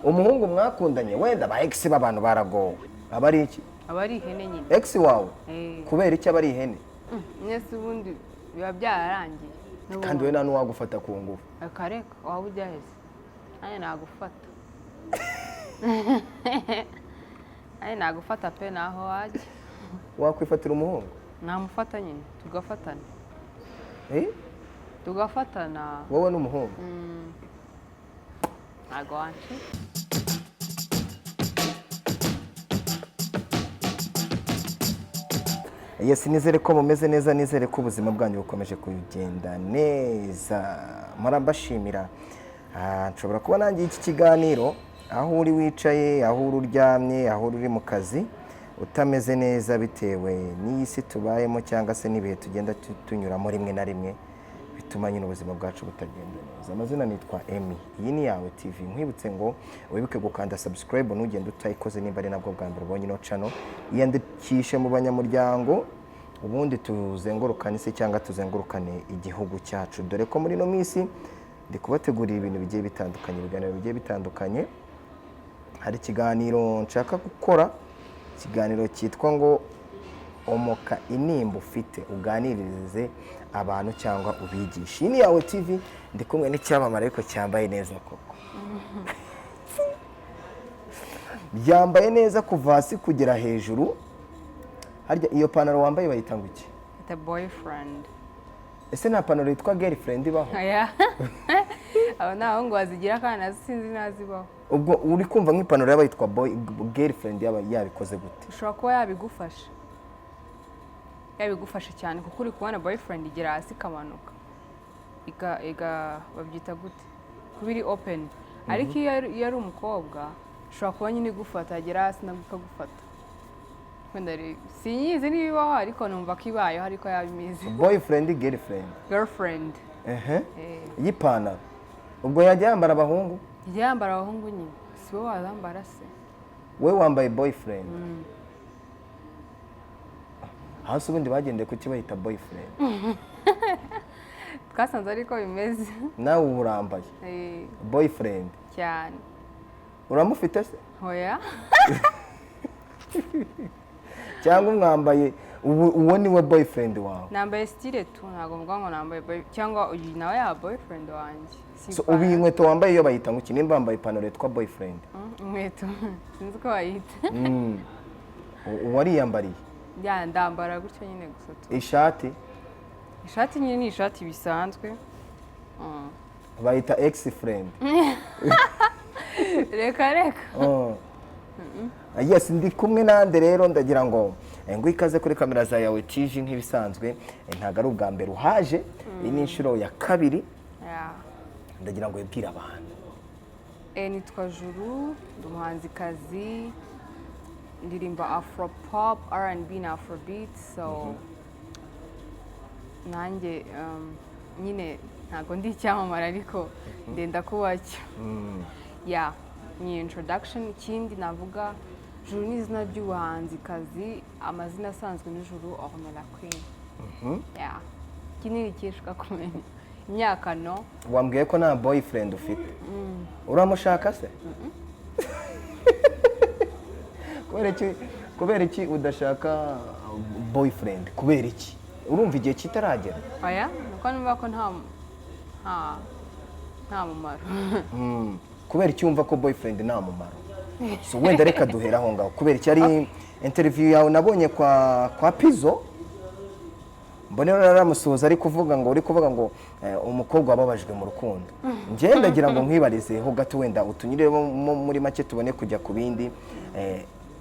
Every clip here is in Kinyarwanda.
Umuhungu mwakundanye, wenda ba ex b'abantu baragowe, aba ari iki? Aba ari ihene nyine. Ex wawe? Eh. Kubera iki aba ari ihene? Mwese ubundi biba byararangiye. Kandi we nta n'uwagufata ku ngufu. Reka reka, waba ujya heza, nanjye nagufata, nanjye nagufata pe, naho wajya. Wakwifatira umuhungu? Namufata nyine, tugafatana. Eh? Tugafatana. Wowe n'umuhungu? Ntabwo wancika. Yes, nizere ko mumeze neza, nizere ko ubuzima bwanyu bukomeje kugenda neza. Mpora mbashimira. Nshobora kuba nanjye iki kiganiro, aho uri wicaye, aho uri uryamye, aho uri mu kazi, utameze neza bitewe n'iyi si tubayemo cyangwa se n'ibihe tugenda tunyuramo rimwe na rimwe bituma nyine ubuzima bwacu butagenda neza. Amazina nitwa Emmy, iyi ni Yawe TV. Nkwibutse ngo wibuke gukanda subscribe ntugende utayikoze. Nimba ari nabwo bwa mbere ubonye ino channel, iyandikishe mu banyamuryango, ubundi tuzengurukane isi cyangwa tuzengurukane igihugu cyacu, dore ko muri ino minsi ndi kubategurira ibintu bigiye bitandukanye, ibiganiro bigiye bitandukanye. Hari ikiganiro nshaka gukora, ikiganiro cyitwa ngo "Omoka intimba ufite", uganirize abantu cyangwa ubigishe. Iyi ni Yawe TV, ndi kumwe n'icyamamare ariko cyambaye neza koko, byambaye neza kuva hasi kugera hejuru. Harya iyo pantaro wambaye bayita ngo iki? The boyfriend. Ese nta pantaro yitwa girlfriend ibaho? Oya, abo ni abahungu bazigira kandi nazo sinzi nazibaho. Ubwo uri kumva nk'ipantaro yaba yitwa boy girlfriend yaba yabikoze gute? Ushobora kuba yabigufasha, yabigufasha cyane, kuko uri kubona boyfriend igera hasi ikamanuka, iga babyita gute, kuba iri open. Ariko iyo ari umukobwa, ushobora kuba nyine igufata, yagera hasi nabwo ikagufata. Wenda sinyizi niba ibaho, ariko numva ko ibayeho, ariko yaba imeze. Boyfriend, girlfriend? Girlfriend. Ehe. Eh. Y'ipantaro ubwo yajya yambara abahungu? Ijya yambara abahungu nyine, si bo wazambara se? We wambaye boyfriend hasi, ubundi bagendeye kuki bayita boyfriend? Twasanze ariko bimeze. Nawe ubu urambaye. Eh. Boyfriend. Cyane. Uramufite se? Hoya. Cyangwa umwambaye ubu, uwo ni we boyfriend wawe? Nambaye style tu, ntabwo mvuga ngo nambaye boy cyangwa uyu nawe yaba boyfriend wanjye. Si So, ubu iyi nkweto wambaye iyo bayita ngo iki, nimba wambaye ipantaro yitwa boyfriend? Inkweto sinzi uko bayita. Uwariyambariye? Ya, ndambara gutyo nyine gusa tu. Ishati? Ishati nyine ni ishati bisanzwe. Bayita ex friend? Reka reka. Oh. Yes, ndi kumwe nande rero? Ndagira ngo ngo ikaze kuri kamera za Yawe TV nk'ibisanzwe. Ntabwo ari ubwa mbere uhaje, iyi ni inshuro ya kabiri. Ya. Ndagira ngo wibwire abantu. Nitwa Juru, ndi umuhanzikazi, ndirimba afro pop, R&B na afrobeat. So nanjye nyine ntabwo ndi icyamamare, ariko ndenda kuba cyo. Ya, ni introduction. Ikindi navuga, Juru ni izina ry'ubuhanzikazi, amazina asanzwe ni Juru Ornella Queen. Ya, iki ni ikishwa kumenya imyaka no. Wambwiye ko nta boyfriend ufite, uramushaka se? Kubera iki udashaka boyfriend? Kubera iki? Urumva igihe kitaragera? Oya, nuko numva ko nta mumaro. Kubera iki wumva ko boyfriend nta mumaro? So wenda reka duhere aho ngaho. Kubera iki? Ari interview yawe nabonye kwa Pizzo, mbonera naramusuhuza, ari kuvuga ngo, uri kuvuga ngo umukobwa wababajwe mu rukundo. Njye ndagira ngo nkwibarizeho gato, wenda utunyuremo muri make tubone kujya ku bindi.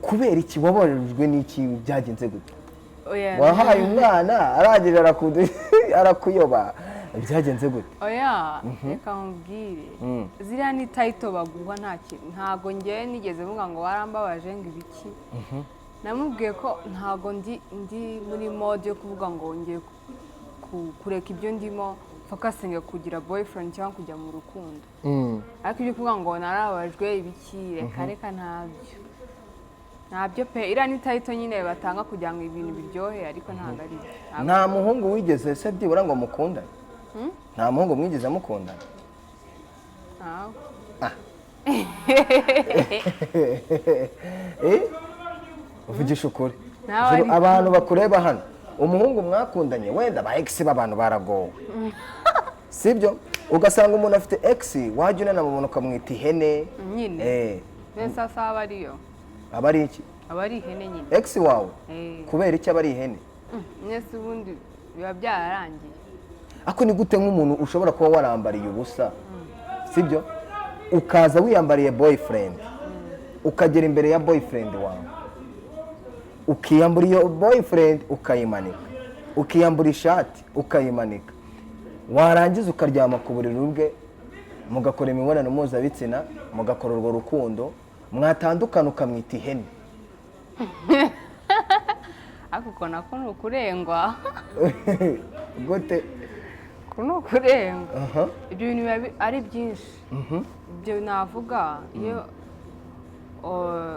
Kubera iki? Wababajwe n'iki? Byagenze gute? Oya. Wahaye umwana arangije arakuyoba, byagenze gute? Oya, reka nkubwire, ziriya ni title baguha, nta kintu. Ntabwo ngewe nigeze mvuga ngo warambabaje, ngo ibiki. Namubwiye ko ntabwo ndi muri mode yo kuvuga ngo ngiye kureka ibyo ndimo focusinge kugira boyfriend cyangwa kujya mu rukundo. Ariko ibyo kuvuga ngo narababajwe ibiki, reka reka, ntabyo, ntabyo pe. Iriya ni title nyine batanga kugira ngo ibintu biryohe, ariko ntabwo ari byo. Nta muhungu wigeze se byibura ngo mukundane? Nta muhungu mwigeze mukundana? Ntawe. Ah. Eh? Uvugisha ukuri. Nawe Juru, ariko. Abantu bakureba hano, umuhungu mwakundanye, wenda ba ex b'abantu baragowe, sibyo? Ugasanga umuntu afite ex, wajya unanamubona ukamwita ihene. Nyine. Mbese asa aba ariyo? Aba ari iki? Aba ari ihene nyine. Ex wawe? Eh. Kubera iki aba ari ihene? Mwese ubundi biba byararangiye. Ako ni gute nk'umuntu ushobora kuba warambariye ubusa, sibyo, ukaza wiyambariye boyfriend, ukagera imbere ya boyfriend wawe, ukiyambura iyo boyfriend ukayimanika, ukiyambura ishati ukayimanika, warangiza ukaryama ku buriri bwe, mugakora imibonano mpuzabitsina, mugakora urwo rukundo, mwatandukana ukamwita ihene? Ariko uko nako ni ukurengwa. Gute? Uko ni ukurengwa. Ibyo bintu biba ari byinshi. Ibyo navuga, iyo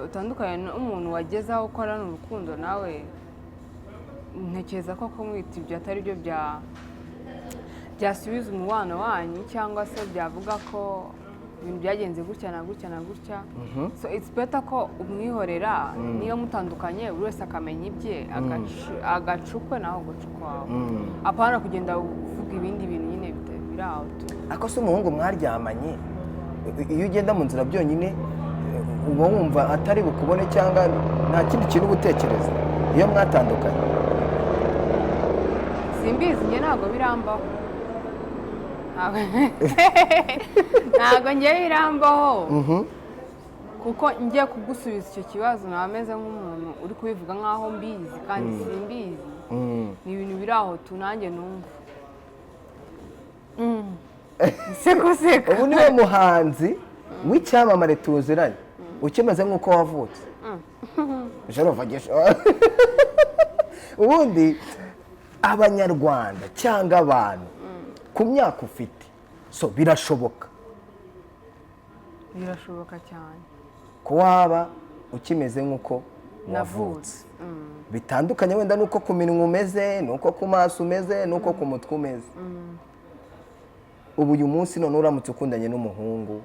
utandukanye n'umuntu wageze aho ukorana urukundo nawe, ntekereza ko kumwita ibyo atari byo byasubiza umubano wanyu, cyangwa se byavuga ko ibintu byagenze gutya na gutya na gutya. So it's better ko umwihorera. Niyo mutandukanye, buri wese akamenya ibye, agacukwe nawe ugaca ukwawe, apana kugenda uvuga ibindi bintu nyine biri aho tu. Ako se umuhungu mwaryamanye, iyo ugenda mu nzira byonyine uba wumva atari bukubone, cyangwa nta kindi kintu uba utekereza iyo mwatandukanye? Simbizi, njye ntabwo birambaho. Ntabwo njye birambaho, kuko ngiye kugusubiza icyo kibazo naba meze nk'umuntu uri kubivuga nk'aho mbizi kandi simbizi. Ni ibintu biri aho tu, nanjye numva. Seka useka. Ubu niwe muhanzi w'icyamamare tuziranye ukimeze nk'uko wavutse. Joro vugisha ubundi Abanyarwanda cyangwa abantu ku myaka ufite, so birashoboka? Birashoboka cyane. Ko waba ukimeze nk'uko wavutse? Navutse. Bitandukanye wenda n'uko ku minwa umeze, n'uko ku maso umeze, n'uko ku mutwe umeze ubu. Uyu munsi none uramutse ukundanye n'umuhungu,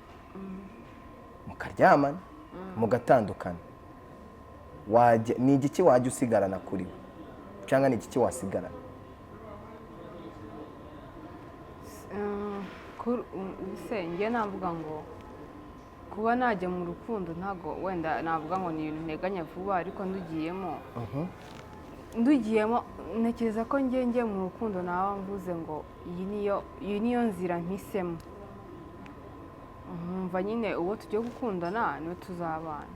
mukaryamana, mugatandukana, ni igiki wajya usigarana kuri we, cyangwa ni igiki wasigarana? Se njye navuga ngo kuba najya mu rukundo, ntabwo wenda navuga ngo ni ibintu nteganya vuba, ariko ndugiyemo ntekereza ko njye ngiye mu rukundo naba mvuze ngo iyi niyo nzira mpisemo, nkumva nyine uwo tugiye gukundana niwe tuzabana,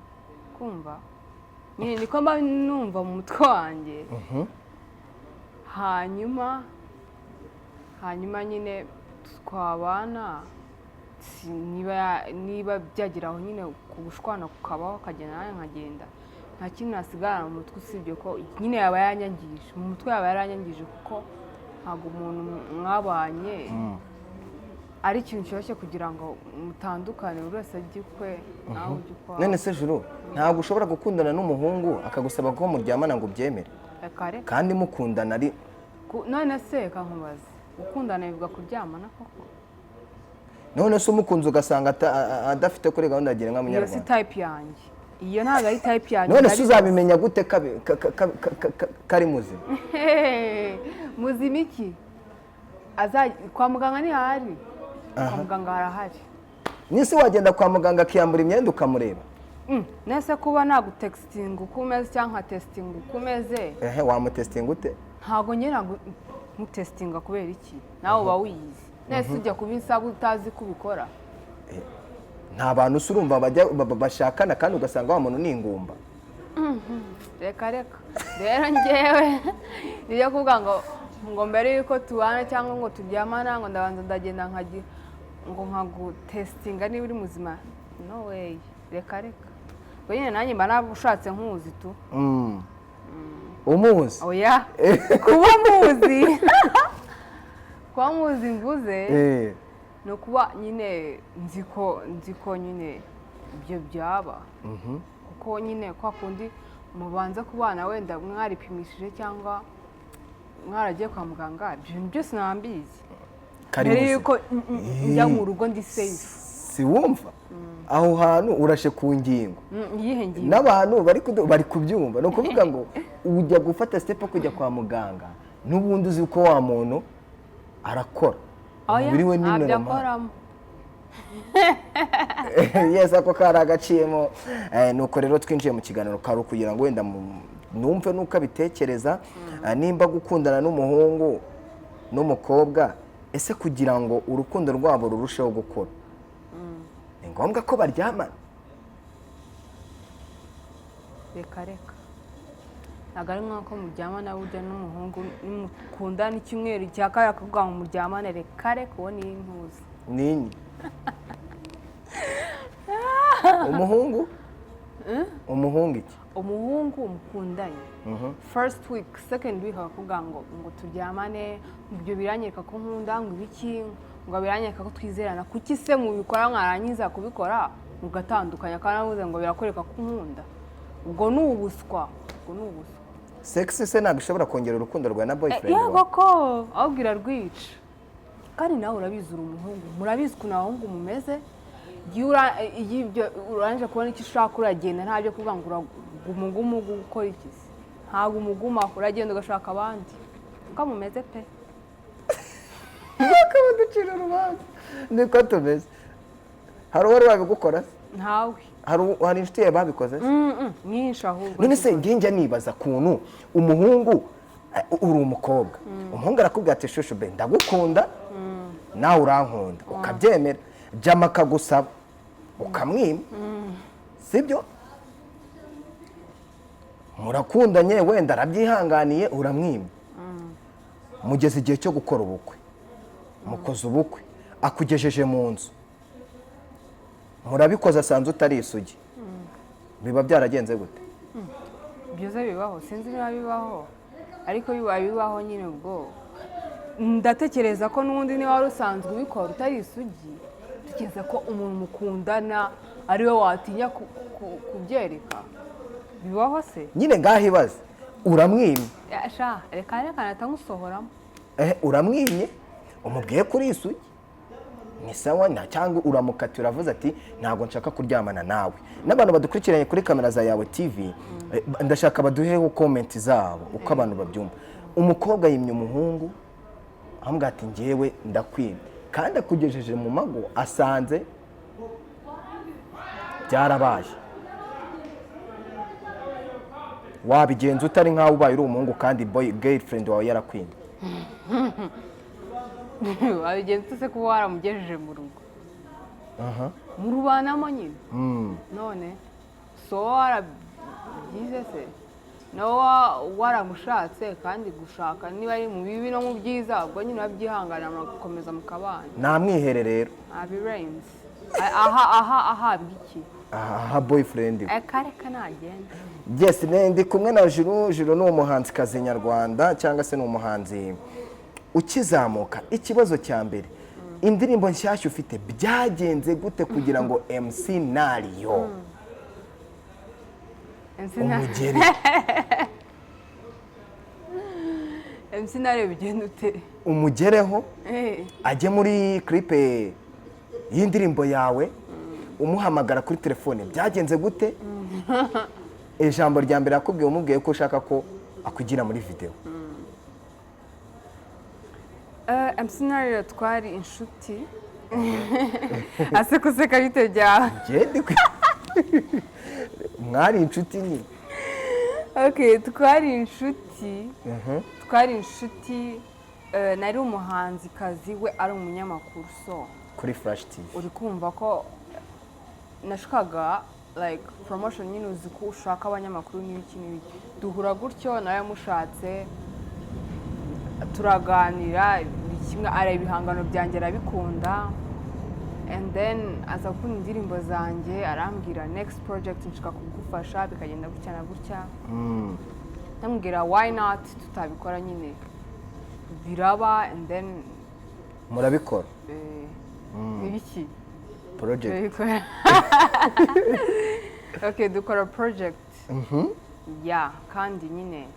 kumva nyine niko mba numva mu mutwe wanjye. Hanyuma nyine twabana, niba byagera aho nyine ku gushwana kukabaho, akagenda nawe nkagenda, nta kintu nasigarana mu mutwe usibye ko nyine yaba yanyangije mu mutwe, yaba yaranyangije, kuko ntabwo umuntu mwabanye ari ikintu cyoroshye kugira ngo mutandukane, buri wese ajye ukwe nawe ujye ukwawe. None se Juru, ntabwo ushobora gukundana n'umuhungu akagusaba ko muryamana ngo ubyemere? Reka reka. Kandi mukundana ari None se reka nkubaze, gukundana bivuga kuryamana koko? None se umukunzi ugasanga adafite kuri gahunda ya gira inka Iyo si munyarwanda? type yanjye, iyo ntabwo ari type yanjye. None se uzabimenya gute kari muzima? Muzima iki? Kwa muganga ntihari? Kwa muganga harahari. Nise wagenda kwa muganga akiyambura imyenda ukamureba? Nese kuba nagutextinga uko umeze cyangwa nkatestinga uko umeze? Ehe, wamutestinga ute? Ntabwo njye nagutestinga. Kubera iki? Nawe uba wiyizi. Nese ujya kubinsaba utazi ko ubikora? Nta bantu se urumva bajya bashakana kandi ugasanga wa muntu ni ingumba? Reka reka. Rero njyewe nijya kuvuga ngo mbere y'uko tubana cyangwa ngo turyamana, ngo ndabanza ndagenda nkagi ngo nkagutestinga niba uri muzima, no way, reka reka. Ubwo nyine nanjye mba nagushatse nkuzi tu. Umuzi? Oya, kuba muzi mvuze ni ukuba nyine nzi ko nyine ibyo byaba, kuko nyine kwa kundi mubanza kubana wenda mwaripimishije cyangwa mwaragiye kwa muganga, ibyo bintu byose naba mbizi Kari mbere muzima. yuko njya mu rugo ndi safe. Si wumva aho hantu urashe ku ngingo? Iyihe ngingo? N'abantu bari kubyumva. Ni ukuvuga ngo ujya gufata step yo kujya kwa muganga, n'ubundi uzi ko wa muntu arakora. Oya, umubiri we ni ntabyo normal. Akoramo. Yes, ako kari agaciyemo. Nuko rero twinjiye mu kiganiro kari kugira ngo wenda numve nuko abitekereza. Nimba gukundana n'umuhungu n'umukobwa, ese kugira ngo urukundo rwabo rurusheho gukura ni ngombwa ko baryamana? Reka reka, ntabwo ari ngombwa ko muryamana. Burya n'umuhungu nimukundana icyumweru cya kabiri akavuga ngo muryamane, reka reka, uwo ni intuzi. Ninyi umuhungu, umuhungu iki? Umuhungu mukundanye first week, second week, akavuga ngo turyamane, ngo ibyo biranyereka ko nkunda, ngo ibiki, ngo biranyereka ko twizerana. Kuki se mubikora, mwarangiza kubikora mugatandukanya, kandi avuze ngo birakwereka ko nkunda? Ubwo ni ubuswa, ubwo ni ubuswa. Sex se ntabwo ishobora kongera urukundo rwawe na boyfriend Yego. wawe? Ko ahubwo irarwica. Kandi nawe urabizi, uri umuhungu, murabizi ukuntu abahungu mumeze. Iyo ibyo urangije kubona icyo ushaka, uragenda. Nta byo kuvuga ngo uraguma ugumu gukora iki se? Ntabwo umugumaho, uragenda ugashaka abandi. Uko mumeze pe. Bakaba ducira urubanza, niko tumeze. Hari uwari wabigukora se? Ntawe. Hari inshuti yawe babikoze se? Nyinshi ahubwo. None se njye nibaza ukuntu umuhungu, uri umukobwa, umuhungu arakubwira ati: "Chouchou be, ndagukunda, nawe urankunda," ukabyemera, jama akagusaba ukamwima, sibyo? Murakundanye, wenda arabyihanganiye, uramwima, mugeze igihe cyo gukora ubukwe, mukoze ubukwe, akugejeje mu nzu, murabikoze, asanze utari isugi, biba byaragenze gute? Byose bibaho, sinzi niba bibaho, ariko bibaye bibaho nyine, ubwo ndatekereza ko n'ubundi niba wari usanzwe ubikora utari isugi, tekereza ko umuntu mukundana ari we watinya kubyereka. Bibaho se? Nyine ngaho ibaze, uramwimye. Ya, sha reka reka, nahita nkusohoramo. Uramwimye, umubwiye kuri isugi, ni sawa nta, cyangwa uramukatiye, uravuze ati: "Ntabwo nshaka kuryamana nawe." N'abantu badukurikiranye kuri kamera za Yawe TV, ndashaka baduheho comment zabo uko abantu babyumva. Umukobwa yimye umuhungu, amubwira ati: "Ngewe ndakwimye," kandi akugejeje mu mago, asanze byarabaye. Wabigenza utari nkaho ubaye uri umuhungu kandi boy girlfriend wawe yarakwimye? Wabigenza ute se kuba waramugejeje mu rugo, murubanamo nyine? None so warabyize se, nawe waramushatse, kandi gushaka niba ari mu bibi no mu byiza, ubwo nyine urabyihanganira, mugakomeza mukabana. Namwihere rero. Ntabirenze aha aha, ahabwa iki? Aha boyfriend we. Reka reka, nagenda. Yes, ndi kumwe na Juru. Juru ni umuhanzikazi nyarwanda, cyangwa se ni umuhanzi ukizamuka. Ikibazo cya mbere, indirimbo nshyashya ufite, byagenze gute kugira ngo MC Nario MC umugere? MC Nario bigenda ute? Umugereho ajye muri clip y'indirimbo yawe, umuhamagara kuri telefone, byagenze gute? Ijambo rya mbere yakubwiye umubwiye ko ushaka ko akugira muri videwo? MC Nario twari inshuti. Ase kuseka bite byawe? Ngende mwari inshuti nyine. Okay, twari inshuti, twari inshuti. Nari umuhanzikazi, we ari umunyamakuru, so kuri Flash TV. Uri kumva ko nashakaga like promotion nyine, uzi ko ushaka abanyamakuru n'ibiki n'ibiki. Duhura gutyo, nawe mushatse, turaganira buri kimwe, areba ibihangano byanjye arabikunda, and then aza gukunda indirimbo zanjye, arambwira: "Next project nshaka kugufasha, bikagenda gutya na gutya." Ndamubwira: "Why not tutabikora nyine?" Biraba, and then Murabikora. Ibiki? Project. Turabikora. Okay, dukora project ya, kandi nyine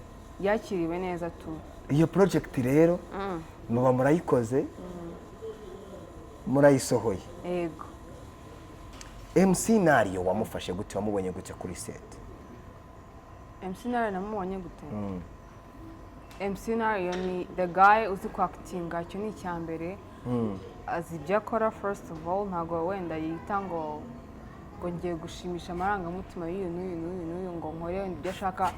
yakiriwe neza tu. Iyo project rero muba murayikoze, murayisohoye? Yego. MC Nario wamufashe gute? Wamubonye gute kuri set? MC Nario namubonye gute? MC Nario ni the guy uzi kwactinga, icyo ni icya mbere. Azi ibyo akora. First of all, ntabwo wenda yita ngo ngiye gushimisha amarangamutima y'uyu n'uyu n'uyu n'uyu, ngo nkore wenda ibyo ashaka.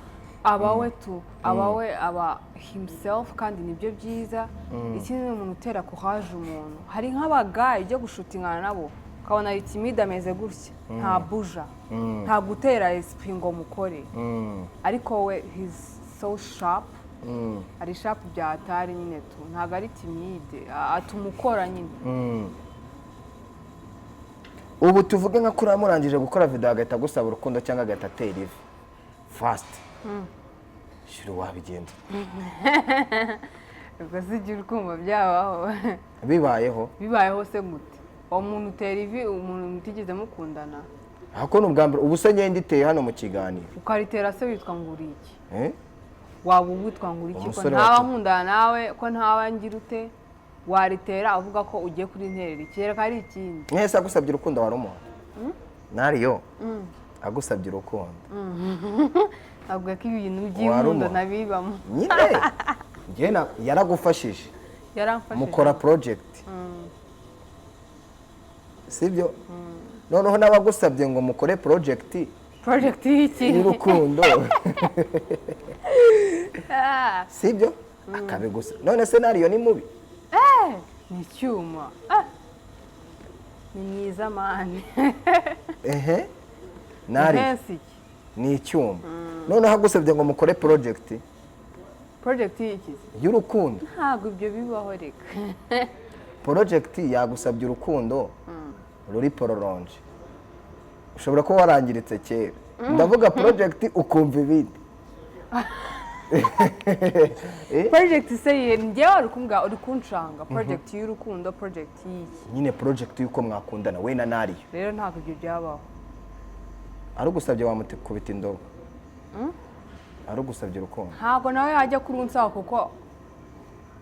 Aba we tu, aba we, aba himself, kandi nibyo byiza. Ikindi, ni umuntu utera courage umuntu. Hari nk'abaguy ujya gushootingana nabo ukabona ari timide, ameze gutya, nta buja, nta gutera esprit ngo mukore, ariko we he's so sharp, ari sharp bya atari nyine tu, ntabwo ari timide, atuma ukora nyine. Ubu tuvuge nka kuriya murangije gukora video, agahita agusaba urukundo cyangwa agahita atera ivi fast, shira wabigenza? Ubwo se igihe uri kumva byabaho? Bibayeho. Bibayeho se gute? Uwo muntu utera ivi, umuntu mutigeze mukundana? Ahako ni ubwa mbere, ubu se ngenda iteye hano mu kiganiro. Ukaritera se witwa ngo uri iki? Eh? Waba witwa ngo uri iki ko Umusore ntaba wacu. nkundana nawe, ko ntaba ngira ute, waritera avuga ko ugiye kuri nterera kereka ari ikindi? Mwese agusabye urukundo warumuha? Nariyo agusabye urukundo? Avuga ko ibintu by'inkundo Warumuha? nabibamo. Nyine njye yaragufashije. Yaramfashije. Mukora project, sibyo? Noneho n'abagusabye ngo mukore project Project y'iki? y'urukundo. Ah, sibyo? Akabigusa. None se Nariyo ni mubi? Ni icyuma. Ah, ni mwiza man. Ehe, Nariyo Hensi iki? Ni icyuma. Noneho agusabye ngo mukore project Project y'iki? y'urukundo. Ntabwo ibyo bibaho, reka. Project yagusabye urukundo ruri prolongé. Ushobora kuba warangiritse kera, ndavuga project ukumva ibindi. Eh? Project se ye? Njyewe uri kumbwira, uri kunshanga project y'urukundo, project y'iki? Nyine project y'uko mwakundana we na Nariyo. Rero ntabwo ibyo byabaho. Arugusabye wamukubita indobo? Arugusabye urukundo? Ntabwo nawe yajya kurunsaba, kuko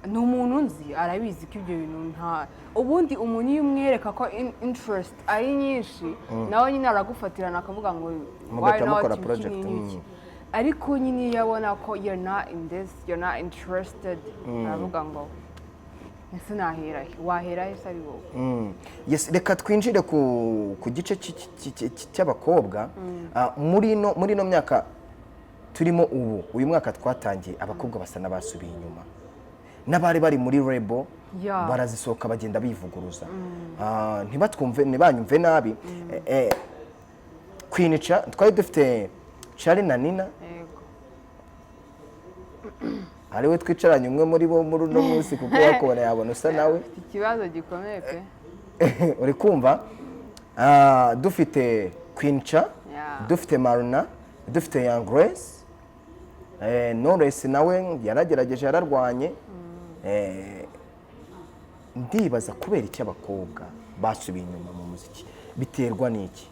ni umuntu nzi, arabizi ko ibyo bintu nta. Ubundi umuntu iyo umwereka ko interest ari nyinshi, nawe nyine aragufatirana akavuga ngo Mugahita why not, mukora iki project, n'iki. Ariko nyine iyo abona ko you're not in this, you're not interested, aravuga ngo ese nahera he? Wahera he se ari wowe? Yes, reka twinjire ku gice cy'abakobwa. Muri ino myaka turimo ubu, uyu mwaka twatangiye, abakobwa basa n'abasubiye inyuma, n'abari bari muri label barazisohoka, bagenda bivuguruza. Ntibatwumve, ntibanyumve nabi. Queen Cha, twari dufite Charly na Nina, ariwe twicaranye, umwe muri bo muri uno munsi, kuko wakubona yabona usa nawe. Ufite ikibazo gikomeye pe. Uri kumva? Dufite Queen Cha, dufite Marina, dufite Young Grace, Knowless nawe yaragerageje, yararwanye. Ndibaza kubera iki abakobwa basubiye inyuma mu muziki. Biterwa n'iki?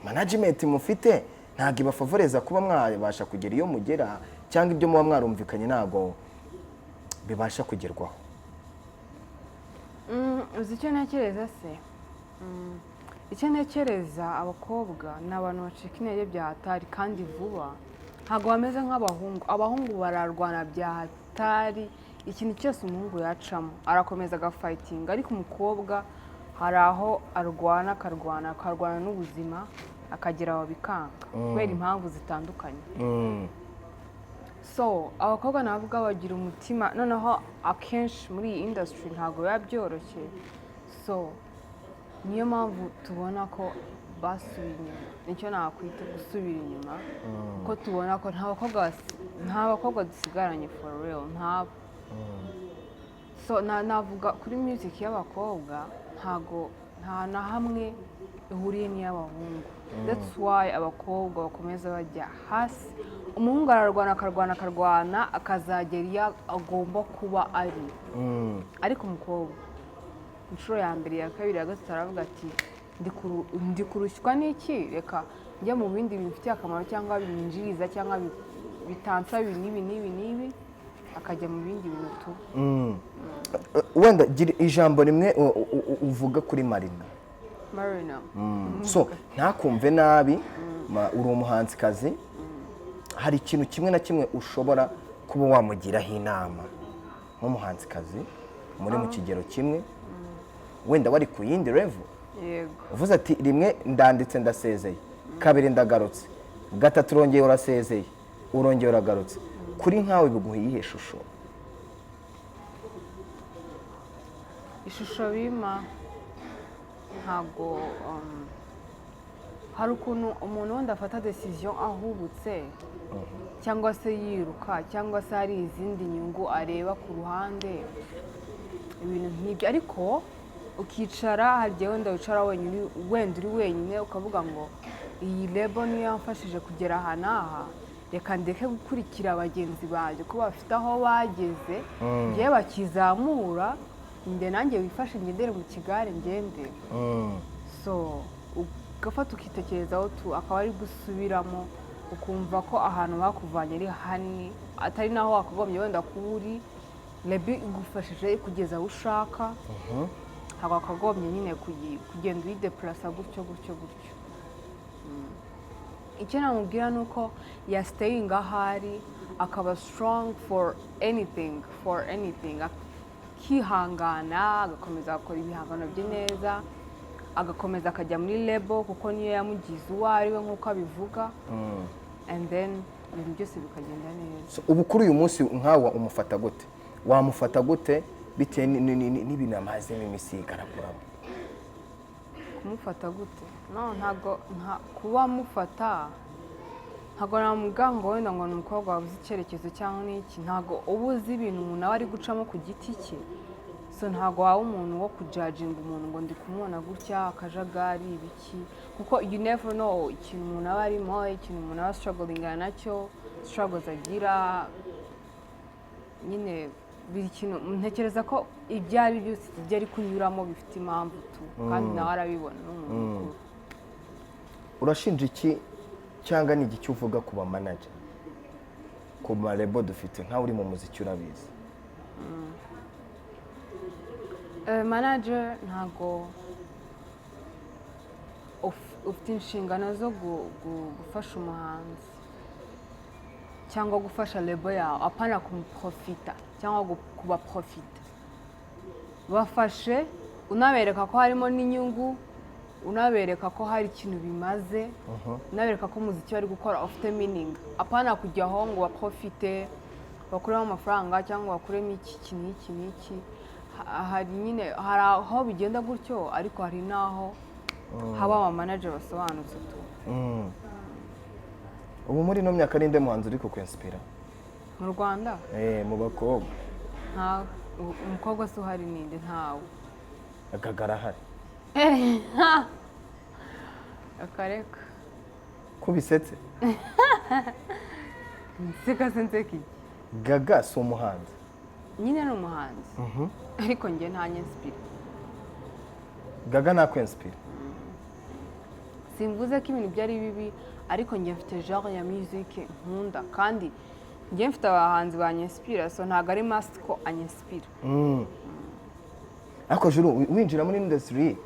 Management mufite ntabwo ibafavoreza kuba mwabasha kugera iyo mugera, cyangwa ibyo muba mwarumvikanye ntabwo bibasha kugerwaho? Uzi icyo ntekereza se? Icyo ntekereza, abakobwa ni abantu bacika intege bya hatari kandi vuba, ntabwo bameze nk'abahungu. Abahungu bararwana bya hatari, ikintu cyose umuhungu yacamo arakomeza agafightinga, ariko umukobwa hari aho arwana, akarwana, akarwana n'ubuzima, akagera aho bikanga kubera impamvu zitandukanye. So abakobwa navuga bagira umutima, noneho akenshi muri iyi industry ntabwo biba byoroshye, so niyo mpamvu tubona ko basubiye inyuma. Nicyo nakwita gusubira inyuma, ko tubona ko nta bakobwa dusigaranye for real, ntabo. So navuga kuri music y'abakobwa ntago nta na hamwe ihuriye n'iy'abahungu. That's why abakobwa bakomeza bajya hasi. Umuhungu ararwana, akarwana, akarwana, akazagera iyo agomba kuba ari, ariko umukobwa inshuro ya mbere, ya kabiri, ya gatatu, aravuga ati "Ndi kurushywa n'iki? Reka njye mu bindi bimfitiye akamaro cyangwa binyinjiriza cyangwa bitansaba ibi n'ibi n'ibi n'ibi", akajya mu bindi bintu tu. Wenda gira ijambo rimwe uvuga kuri Marina. Marina. So ntakumve nabi, uri umuhanzikazi, hari ikintu kimwe na kimwe ushobora kuba wamugiraho inama nk'umuhanzikazi muri mu kigero kimwe, wenda wari ku yindi level. Yego. Uvuze ati: "Rimwe ndanditse ndasezeye, kabiri ndagarutse, gatatu urongeye urasezeye, urongeye uragarutse." Kuri nkawe biguha iyihe shusho? Ishusho bima, ntabwo hari ukuntu umuntu wenda afata decision ahubutse cyangwa se yiruka cyangwa se hari izindi nyungu areba ku ruhande, ibintu nk'ibyo. Ariko ukicara, hari igihe wenda wicara wenyine, wenda uri wenyine, ukavuga ngo: "Iyi label niyo yamfashije kugera aha n'aha, reka ndeke gukurikira bagenzi banjye ko bafite aho bageze, ngewe bakizamura, njye nanjye wifashe ngendere mu kigare ngende." So ugafata ukitekerezaho tu, akaba ari gusubiramo, ukumva ko ahantu bakuvanye ari hanini, atari naho wakagombye wenda kuba uri. Label igufashije kugeza aho ushaka, ntabwo wakagombye nyine kugenda uyidepurasa gutyo gutyo gutyo. Icyo namubwira ni uko yasiteyinga aho ari, akaba strong for anything, for anything, akihangana, agakomeza agakora ibihangano bye neza, agakomeza akajya muri label kuko niyo yamugize uwo ari we nk'uko abivuga, and then ibintu byose bikagenda neza. So, ubu kuri uyu munsi nkawe umufata gute, wamufata gute bitewe n'ibintu amazemo iminsi yigaraguramo? Kumufata gute? No, ntabwo kuba mufata, ntabwo namubwira ngo wenda ngo ni umukobwa wabuze icyerekezo cyangwa n'iki. Ntabwo uba uzi ibintu umuntu aba ari gucamo ku giti cye, so ntabwo waba umuntu wo kujajinga umuntu ngo ndi kumubona gutya, akajagari, ibiki, kuko you never know ikintu umuntu aba arimo, ikintu umuntu aba struggling nacyo, struggles agira nyine. Buri kintu ntekereza ko ibyo ari byose ibyo ari kunyuramo bifite impamvu tu, kandi nawe arabibona, ni umuntu mukuru. Urashinja iki cyangwa ni igiki uvuga ku bamanager, ku malabel dufite? Nkawe uri mu muziki urabizi. Manager ntago ufite inshingano zo gufasha umuhanzi cyangwa gufasha label yawe, apana kumuprofita cyangwa kubaprofita. Bafashe unabereka ko harimo n'inyungu, unabereka ko hari ikintu bimaze, unabereka ko umuziki bari gukora ufite meaning, apana kujyaho ngo baprofite, bakuremo amafaranga cyangwa bakuremo iki, iki n'iki n'iki. Hari nyine, hari aho bigenda gutyo, ariko hari n'aho haba abamanager basobanutse tu. Ubu muri ino myaka ninde muhanzi uri kukwensipira? Mu Rwanda? Mu bakobwa. Nta umukobwa se uhari. Ninde? Ntawe. Gaga arahari. Akareka. Ko bisetse? Nseka se nseka iki? Gaga si umuhanzi? Nyine ni umuhanzi, ariko njye nta nyensipira. Gaga nakwensipira? Simvuze ko ibintu byari bibi, ariko njye mfite genre ya music nkunda, kandi njye mfite abahanzi banyensipira, so ntabwo ari must ko anyensipira. Ariko Juru, winjira muri industry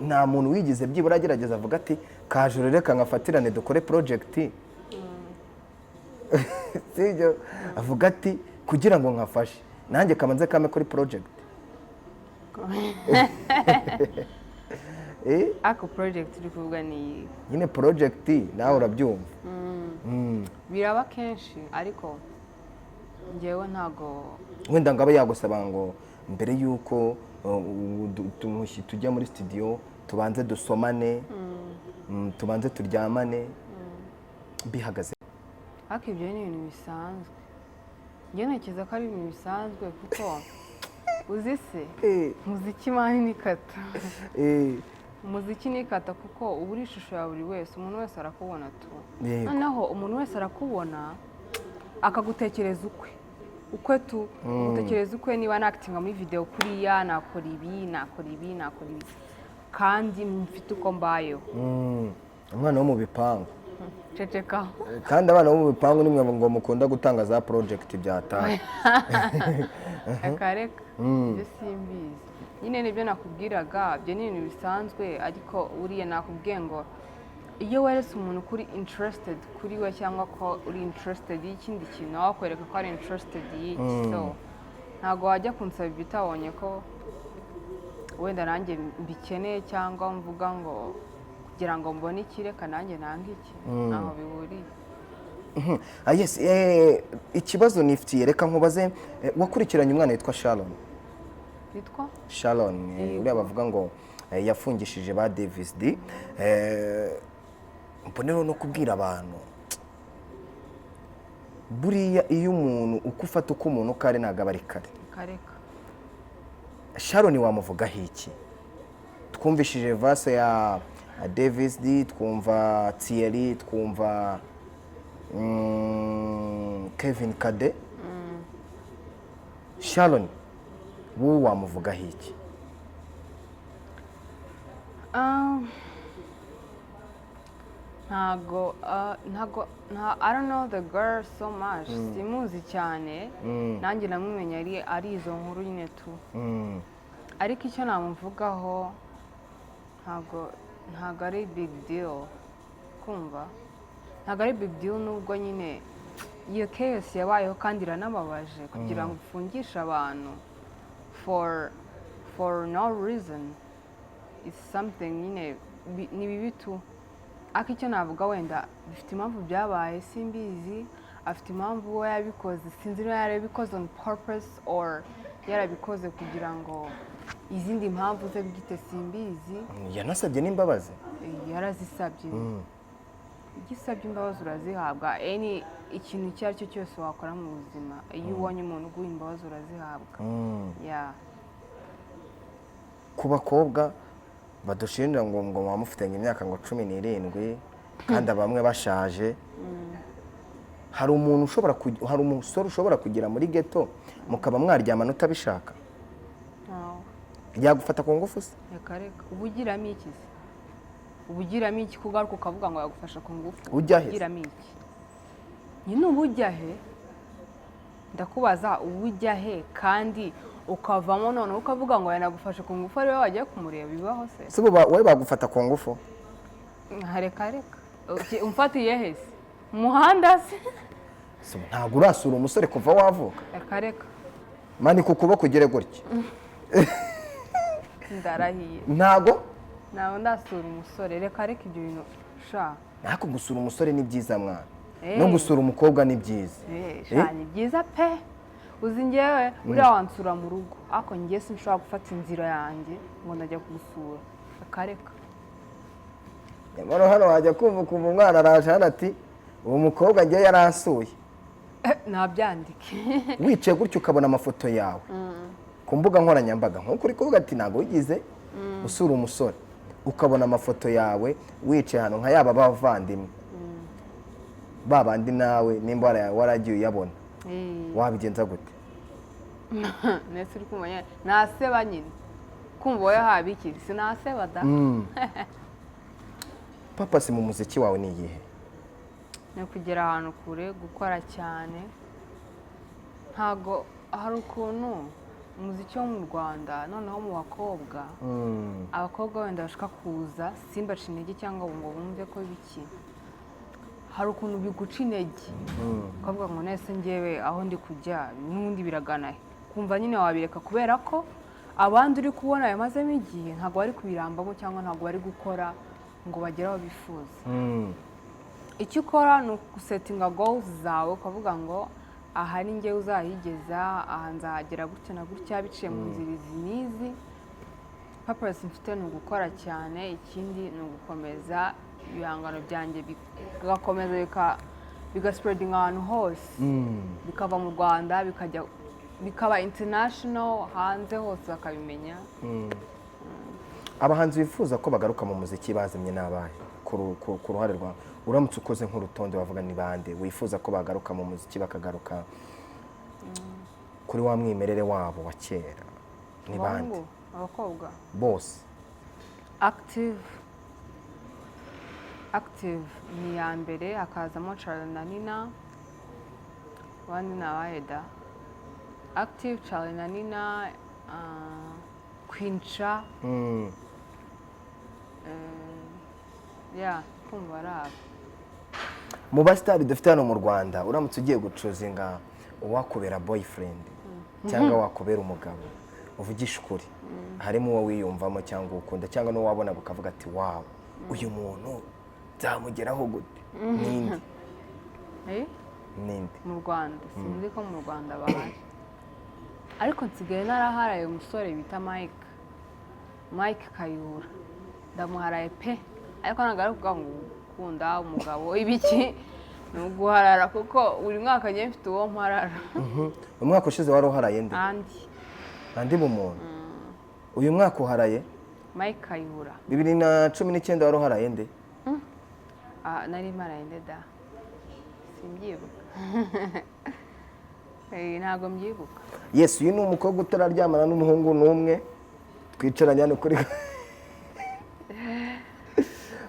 nta muntu wigize byibura agerageza avuga ati: "Kajuru, reka nkafatirane dukore project," sibyo? Avuga ati: "Kugira ngo nkafashe nanjye kamanze kame kuri project." Ariko project uri kuvuga ni iyi? Nyine project nawe urabyumva. Biraba kenshi, ariko njyewe ntabwo. Wenda ngo abe yagusaba ngo mbere y'uko tujya muri studio tubanze dusomane, tubanze turyamane, bihagaze? Ariko ibyo ni ibintu bisanzwe. Njye ntekereza ko ari ibintu bisanzwe, kuko uzi se, umuziki man ni kata. Umuziki ni kata, kuko uba uri ishusho ya buri wese, umuntu wese arakubona tu. Noneho umuntu wese arakubona akagutekereza ukwe ukwe tu, ugutekereza ukwe. Niba nakitinga muri video kuriya, nakora ibi, nakora ibi, nakora ibi, kandi mfite uko mbayeho. Umwana wo mu bipangu. Ceceka. Kandi abana bo mu bipangu nimwe ngo mukunda gutanga za project byataye. Akareka, ibyo simbizi. Nyine nibyo nakubwiraga, ibyo ni ibintu bisanzwe, ariko buriya nakubwiye ngo iyo weretse umuntu ko uri interested kuri we cyangwa ko uri interested y'ikindi kintu, nawe akwereka ko ari interested y'iki. So ntabwo wajya kunsaba ibyo utabonye ko wenda nanjye mbikeneye, cyangwa mvuga ngo kugira ngo mbone iki, reka nanjye nange iki. Ntaho bihuriye. Ah, yes, ikibazo nifitiye, reka nkubaze, wakurikiranye umwana witwa Sharon? Witwa? Sharon, uriya bavuga ngo yafungishije ba Davis D. Mbonereho no kubwira abantu, buriya iyo umuntu uko ufata uko umuntu uko ari, ntabwo aba ari kare. Kareka. Sharon wamuvugaho iki? Twumvishije verse ya Davis D, twumva Thierry, twumva Kevin Kade. Sharon wowe wamuvugaho iki? Ntago nta, I don't know the girl so much, simuzi cyane. Nanjye namumenye ari izo nkuru nyine tu. Ariko icyo namuvugaho, ntago ari big deal, kumva ntago ari big deal, nubwo nyine iyo chaos yabayeho kandi iranababaje, kugira ngo ufungishe abantu for no reason, it's something nyine ni bibi tu. Ariko icyo navuga, wenda bifite impamvu byabaye, simbizi, afite impamvu we yabikoze, sinzi niba yarabikoze on purpose or yarabikoze kugira ngo izindi mpamvu ze bwite, simbizi. Yanasabye n'imbabazi. Yarazisabye. Iyo usabye imbabazi urazihabwa. Any ikintu icyo ari cyo cyose wakora mu buzima, iyo ubonye umuntu uguha imbabazi urazihabwa. Yeah. Ku bakobwa badushinja ngo muba mufitanye imyaka ngo 17 kandi bamwe bashaje, hari umuntu ushobora hari umusore ushobora kugera muri ghetto mukaba mwaryamana utabishaka? Ntawe. Yagufata ku ngufu se? Reka reka, uba ugiramo iki se? Uba ugiramo iki kugaruka ukavuga ngo yagufasha ku ngufu? Ujya he se? Ugiramo iki nyine? Uba ujya he? Ndakubaza, uba ujya he kandi ukavamo noneho ukavuga ngo yanagufashe ku ngufu, ariwe wagiye kumureba? Bibaho se? Se ubu wowe bagufata ku ngufu? Reka reka. Umfatiye he se? Mu muhanda se? Se ubu ntabwo urasura umusore kuva wavuka? Reka reka. Manika ukuboko ugere gutya. Ndarahiye. Ntabwo? Ntabwo ndasura umusore, reka reka, ibyo bintu sha. Ariko gusura umusore ni byiza mwana. Eh. No gusura umukobwa ni byiza. Sha, ni byiza pe. Uzi ngewe uriya wansura mu rugo, ariko njye sinshobora gufata inzira yanjye ngo ndajya kugusura, reka reka. Nyamara hano wajya kumva ukumva umwana araje hano ati: "Uwo mukobwa njye yaransuye." Nabyandike. Wicaye gutyo ukabona amafoto yawe ku mbuga nkoranyambaga, nk'uko uri kuvuga ati ntabwo wigize usura umusore, ukabona amafoto yawe wicaye ahantu nka yaba abavandimwe ba bandi, nawe nimba waragiye uyabona, wabigenza gute? Ndetse uri kumva nyine naseba nyine, kumva wowe haba iki, sinaseba da. Purpose mu muziki wawe ni iyihe? Ni ukugera ahantu kure, gukora cyane. Ntago hari ukuntu umuziki wo mu Rwanda, noneho mu bakobwa, abakobwa wenda bashaka kuza, simbaca intege cyangwa ngo bumve ko biki, hari ukuntu biguca intege ukavuga ngo nese ngewe aho ndi kujya n'ubundi biragana he? Kumva nyine wabireka kubera ko abandi uri kubona bamazemo igihe ntabwo bari kubirambamo cyangwa ntabwo bari gukora ngo bagere aho bifuza. Icyo ukora ni ugusettinga goals zawe, ukavuga ngo aha ni njyewe uzahigeza, aha nzahagera gutya na gutya, biciye mu nzira izi n'izi. Purpose mfite ni ugukora cyane, ikindi ni ugukomeza ibihangano byanjye bigakomeza bigaspreadinga ahantu hose, bikava mu Rwanda bikajya bikaba international, hanze hose bakabimenya. Abahanzi bifuza ko bagaruka mu muziki bazimye ni abahe? Ku ruhare rwawe, uramutse ukoze nk'urutonde, wavuga ni bande wifuza ko bagaruka mu muziki, bakagaruka kuri wa mwimerere wabo wa kera? Ni bande? Abahungu, abakobwa? Bose. Active ni iya mbere, hakazamo Charly na Nina. Abandi ni abahe da? Active, Charly na Nina, Queen Cha. Ya, kumva ari abo. Mu basitari dufite hano mu Rwanda, uramutse ugiye guchoosinga uwakubera boyfriend cyangwa wakubera umugabo, uvugisha ukuri, harimo uwo wiyumvamo cyangwa ukunda cyangwa n'uwo wabonaga ukavuga ati: "Wow, uyu muntu nzamugeraho gute?" Ninde? Eh? Ninde? Mu Rwanda sinzi ko mu Rwanda bahari, ariko nsigaye naraharaye umusore bita Mike Kayihura. Ndamuharaye pe, ariko ntabwo ari ukuvuga ngo ukunda umugabo ibiki, ni uguharara kuko buri mwaka njye mfite uwo mparara. Umwaka ushize wari uharaye nde? Andi. Andi mu muntu. Uyu mwaka uharaye? Mike Kayihura. 2019 wari uharaye nde? Ah, nari mparaye nde da? Simbyibuka. Ntabwo mbyibuka. Yes, uyu ni umukobwa utararyamana n'umuhungu n'umwe twicaranye hano kuri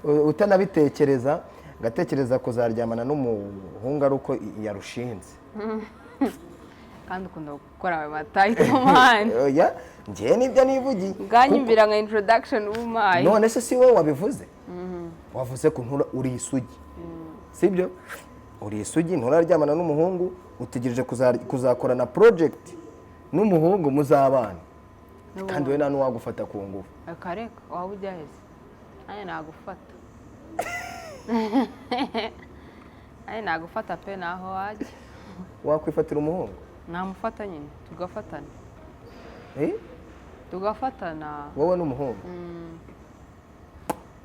utanabitekereza, ngatekereza kuzaryamana n'umuhungu ari uko yarushinze. Kandi ukunda gukora ayo matitle, man. Oya, njyewe nibyo nivugiye. Bwanyumvira nka introduction ubumaye. None se si wowe wabivuze? Wavuze ko ntura uri isugi, sibyo? Uri isugi, nturaryamana n'umuhungu, utegereje kuzakorana project n'umuhungu muzabana, kandi we nta n'uwagufata ku ngufu. Reka reka, waba ujya heza, nanjye nagufata, nanjye nagufata pe, naho wajya. Wakwifatira umuhungu? Namufata nyine, tugafatana. Eh? Tugafatana. Wowe n'umuhungu?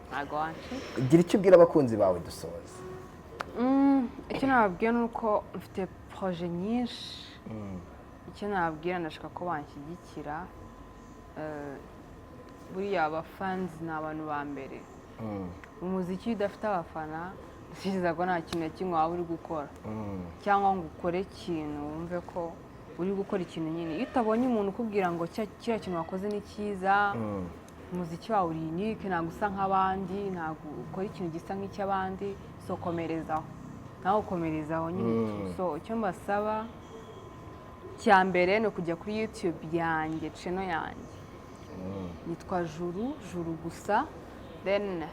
Ntabwo wancika. Gira icyo ubwira abakunzi bawe dusoza. Icyo nababwira ni uko mfite projet nyinshi. Icyo nababwira, ndashaka ko banshyigikira. Buriya abafanzi ni abantu ba mbere mu muziki. Iyo udafite abafana, ndatekereza ko nta kintu na kimwe waba uri gukora cyangwa ngo ukore ikintu wumve ko uri gukora ikintu nyine. Iyo utabonye umuntu ukubwira ngo kiriya kintu wakoze ni cyiza, umuziki wawe uri unique, ntabwo usa nk'abandi, ntabwo ukora ikintu gisa nk'icy'abandi, so komerezaho, nawe ukomerezaho nyine. So icyo mbasaba cya mbere ni ukujya kuri YouTube yanjye, channel yanjye yitwa Juru, Juru gusa. Then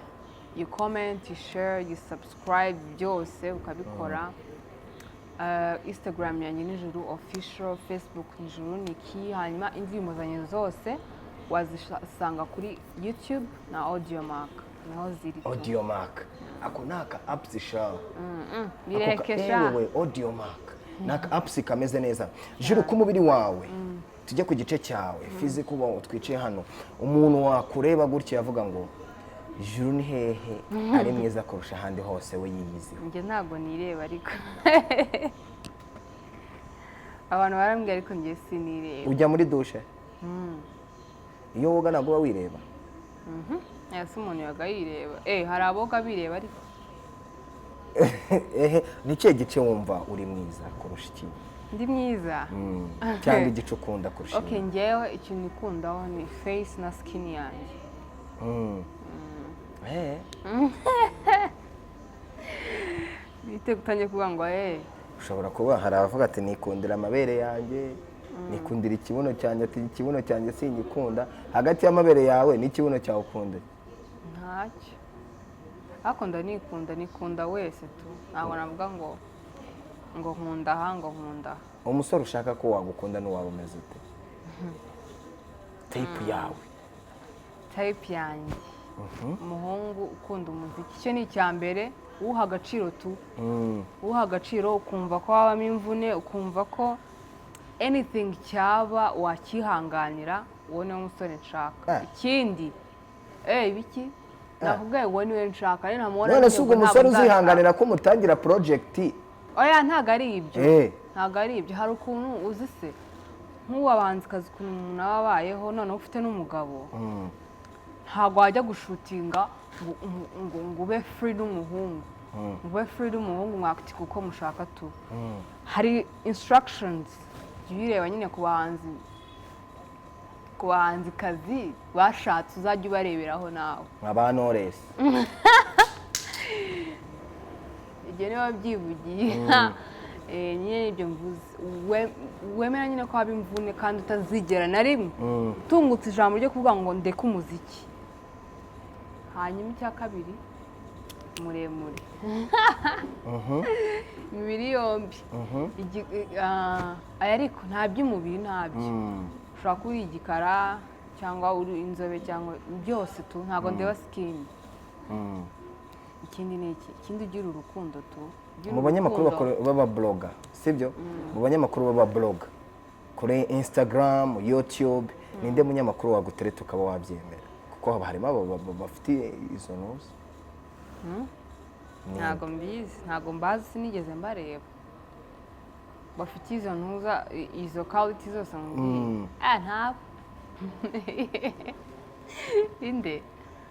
you comment, you share, you subscribe, byose ukabikora. Instagram yanjye ni Juru Official, Facebook ni Juru Niki. Hanyuma indirimbo zanjye zose wazisanga kuri YouTube na Audiomack, niho ziri tu. Audiomack, ako ni aka apps sha. Bireke sha. Ewewe, Audiomack ni aka apps kameze neza. Juru, ku mubiri wawe, tujye ku gice cyawe physical, uba twicaye hano, umuntu wakureba gutya yavuga ngo Juru ni hehe ari mwiza kurusha ahandi hose, we yiyiziho? Njye ntabwo nireba, ariko abantu barambwira, ariko njye sinireba. Ujya muri douche? Iyo woga ntabwo uba wireba? Ese umuntu yoga yireba? Hari aboga bireba ariko. Ehe, ni ikihe gice wumva uri mwiza kurusha ikindi? Ndi mwiza? Cyangwa igice ukunda kurusha ibindi. Njyewe ikintu ikundaho ni face na skin yanjye. Bite utangiye kuvuga ngo eh? Ushobora kuba hari abavuga ati: "Nikundira amabere yanjye, nikundira ikibuno cyanjye." Ati: "Ikibuno cyanjye sinyikunda." Hagati y'amabere yawe n'ikibuno cyawe ukunda? Ntacyo, ariko ndanikunda, nikunda wese tu. Ntabwo navuga ngo nkunda aha, ngo nkunda aha. Umusore ushaka ko wagukunda n'uwaba umeze ute, type yawe? Type yanjye, umuhungu ukunda umuziki, icyo ni icya mbere, uwuha agaciro tu. Uwuha agaciro, ukumva ko wabamo imvune, ukumva ko anything cyaba wakihanganira, uwo niwe musore nshaka. Ikindi, ibiki nakubwiye, uwo niwe nshaka rero, ntamubona. None se ubwo ntabwo umusore nzashaka. uzihanganira ko mutangira project? Oya, ntabwo ari ibyo. Ntabwo ari ibyo. Hari ukuntu uzi se nk'ubu abahanzikazi, ukuntu umuntu aba abayeho, noneho ufite n'umugabo, ntabwo wajya gushootinga ngo ube free n'umuhungu, ngo ube free n'umuhungu mwakitika uko mushaka tu. Hari instructions, jya uyireba nyine ku bahanzi, ku bahanzikazi bashatse, uzajya ubareberaho nawe. Nka ba Knowless? Ibyo niba byivugiye. Nyine ibyo mvuze. Wemera nyine ko haba imvune kandi utazigera na rimwe utungutse ijambo ryo kuvuga ngo ndeke umuziki. Hanyuma icya kabiri, muremure, imibiri yombi. Aya ariko nta by'umubiri, ntabyo. Ushobora kuba uri igikara cyangwa uri inzobe cyangwa byose tu, ntabwo ndeba skin. Ikindi ni iki? Ikindi, ugira urukundo tu. Ugira Mu banyamakuru urukundo. B'aba blogger, sibyo? Mu banyamakuru b'aba blogger kuri Instagram, YouTube, ninde munyamakuru wagutereta ukaba wabyemera? Kuko haba harimo abo bafite izo ntuzi. Ntabwo mbizi, ntabwo mbazi, sinigeze mbareba bafite izo ntuza, izo quality zose mubwiye. Ah, ntabo. Inde?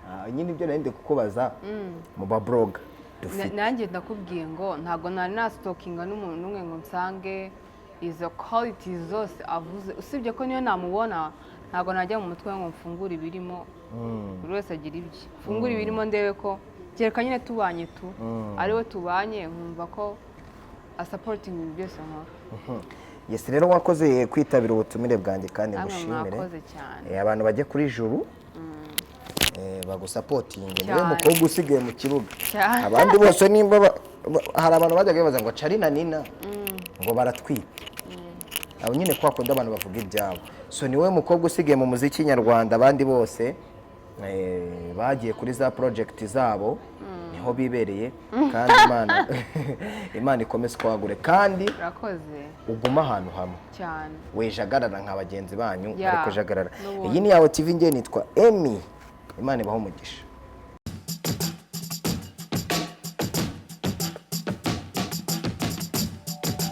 Ah, nyine ibyo nari ndi kukubaza mu ba blogger dufite. Nanjye ndakubwiye ngo ntabwo nari nastalkinga n'umuntu n'umwe ngo nsange izo quality zose avuze, usibye ko niyo namubona ntabwo najya mu mutwe ngo mfungure ibirimo. Buri wese agira ibye. Mfungure ibirimo ndebe ko kereka nyine tubanye tu, ariwe tubanye, nkumva ko asupportinga ibintu byose nkora. Yes, rero wakoze kwitabira ubutumire bwanjye kandi Namwe ngushimire. mwakoze cyane. Abantu bajye kuri Juru bagusupportinge, niwe Cyane. mukobwa usigaye mu kibuga. Cyane. Abandi bose nimba hari abantu bajyaga bibaza ngo Charly na Nina ngo baratwite, abo nyine kwa kundi abantu bavuga ibyabo. So niwe mukobwa usigaye mu muziki nyarwanda, abandi bose bagiye kuri za project zabo, niho bibereye. Kandi Imana ikomeze kwagure kandi Urakoze. ugume ahantu hamwe. Cyane. Wejagarara nka bagenzi banyu Ya, ariko jagarara. n'ubundi. Iyi ni Yawe TV, ngiye nitwa Emi. Imana ibahe umugisha.